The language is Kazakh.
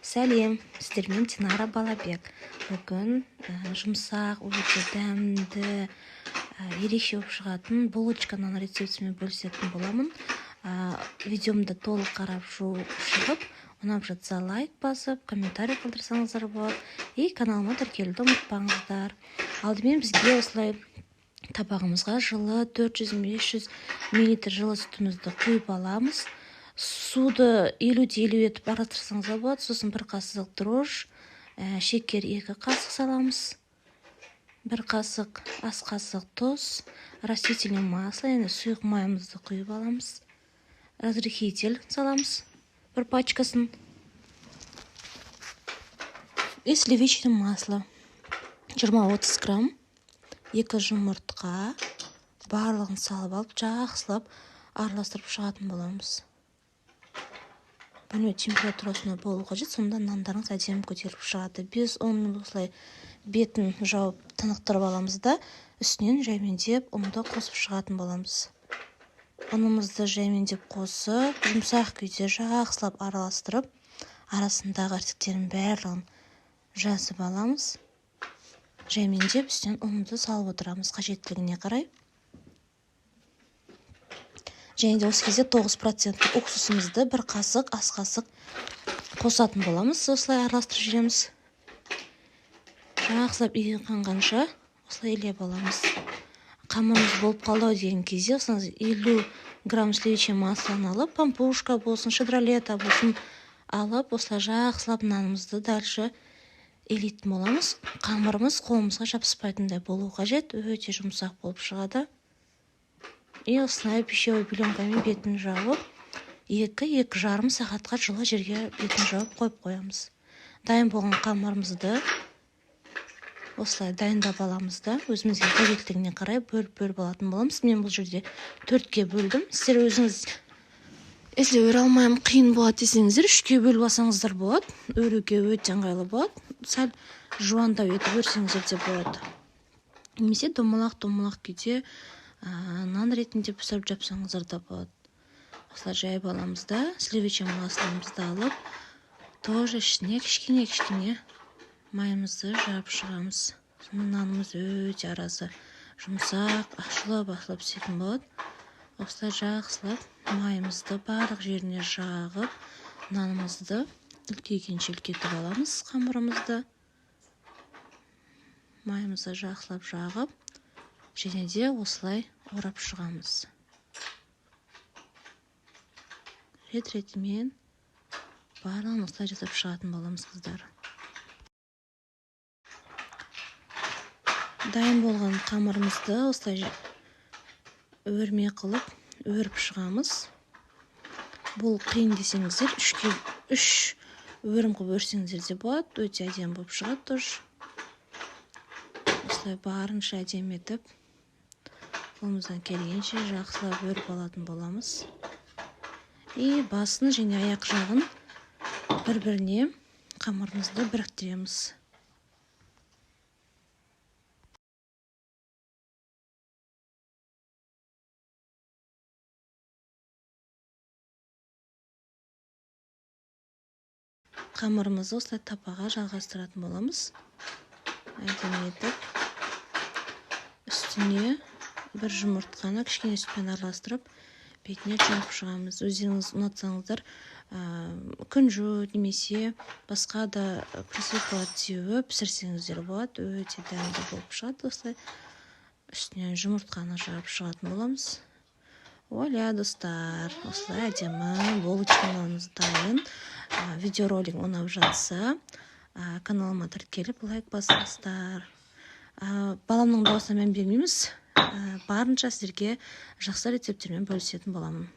Сәлем, сіздермен Динара Балабек. Бүгін жұмсақ, өте дәмді, ерекше болып шығатын булочка нан рецептімен бөлісетін боламын. Видеомды толық қарап шығып, ұнап жатса лайк басып, комментарий қалдырсаңыздар болады. И каналыма тіркелуді ұмытпаңыздар. Алдымен бізге осылай табағымызға жылы 400-500 мл жылы сүтімізді құйып аламыз. Суды 50-50 етіп араластырсаңыз болады. Сосын 1 қасық дрожж, шекер 2 қасық саламыз. 1 қасық, ас қасық тұз, растительное масло, яғни сұйық майымызды құйып аламыз. Разрыхлитель саламыз, 1 пачкасын. И сливочное масло 20-30 грамм, 2 жұмыртқа, барлығын салып алып, жақсылап араластырып шығатын боламыз. Бөлме температурасында болу қажет, сонда нандарыңыз әдемі көтеріліп шығады. 5-10 минут осылай бетін жауып тынықтырып аламыз да, үстінен жаймендеп ұнды қосып шығатын боламыз. Ұнымызды жаймендеп қосып, жұмсақ күйде жақсылап араластырып, арасындағы ірітіктердің барлығын жазып аламыз. Жаймендеп үстінен ұнды салып отырамыз қажеттілігіне қарай. Және де осы кезде 9% уксусымызды 1 қасық, ас қасық қосатын боламыз. Осылай араластырып жүреміз. Жақсылап иі қанғанша осылай илеп аламыз. Қамырымыз болып қалды ау деген кезде осыны 50 грамм сливочное маслоны алып, пампушка болсын, шедролета болсын алып, осылай жақсылап нанымызды дальше илейтін боламыз. Қамырымыз қолымызға жабыспайтындай болу қажет, өте жұмсақ болып шығады. И осылай пищевой пленкамен бетін жауып, 2-2,5 сағатқа жылы жерге бетін жауып қойып қоямыз. Дайын болған қамырымызды осылай дайындап аламыз да, өзімізге қажеттілігіне қарай бөліп-бөліп алатын боламыз. Мен бұл жерде 4-ке бөлдім. Сіздер өзіңіз, если өре алмаймын, қиын болады десеңіздер, 3-ке бөліп алсаңыздар болады. Өруге өте ыңғайлы болады. Сәл жуандау етіп өрсеңіздер де болады. Немесе домалақ-домалақ күйде нан ретінде пісіріп жапсаңыздар да болады. Осылай жайып аламыз да, сливочное масломызды алып, тоже ішіне кішкене-кішкене майымызды жап шығамыз. Сонда нанымыз өте арасы жұмсақ, ашылып-ашылып пісетін болады. Осылай жақсылап майымызды барлық жеріне жағып, нанымызды үлкейгенше үлкейтіп аламыз қамырымызды. Майымызды жақсылап жағып, және де осылай орап шығамыз. Рет-ретімен барлығын осылай жасап шығатын боламыз, қыздар. Дайын болған қамырымызды осылай өрме қылып өріп шығамыз. Бұл қиын десеңіздер, 3 өрім қылып өрсеңіздер де болады, өте әдемі болып шығады тоже. Осылай барынша әдемі етіп, қолымыздан келгенше жақсылап өріп алатын боламыз. И басын және аяқ жағын бір-біріне қамырымызды біріктіреміз. Қамырымызды осылай тапаға жалғастыратын боламыз. Әдемі етіп үстіне бір жұмыртқаны кішкене сүтпен араластырып, бетіне жағып шығамыз. Өздеріңіз ұнатсаңыздар, күнжіт немесе басқа да присыпкалар теуіп пісірсеңіздер болады, өте дәмді болып шығады. Осылай үстінен жұмыртқаны жағып шығатын боламыз. Оля, достар, осылай әдемі булочкаларымыз дайын. Видеоролик ұнап жатса, каналыма тіркеліп лайк басыңыздар. Баламның дауысына мән бермейміз. Барынша сіздерге жақсы рецепттермен бөлісетін боламын.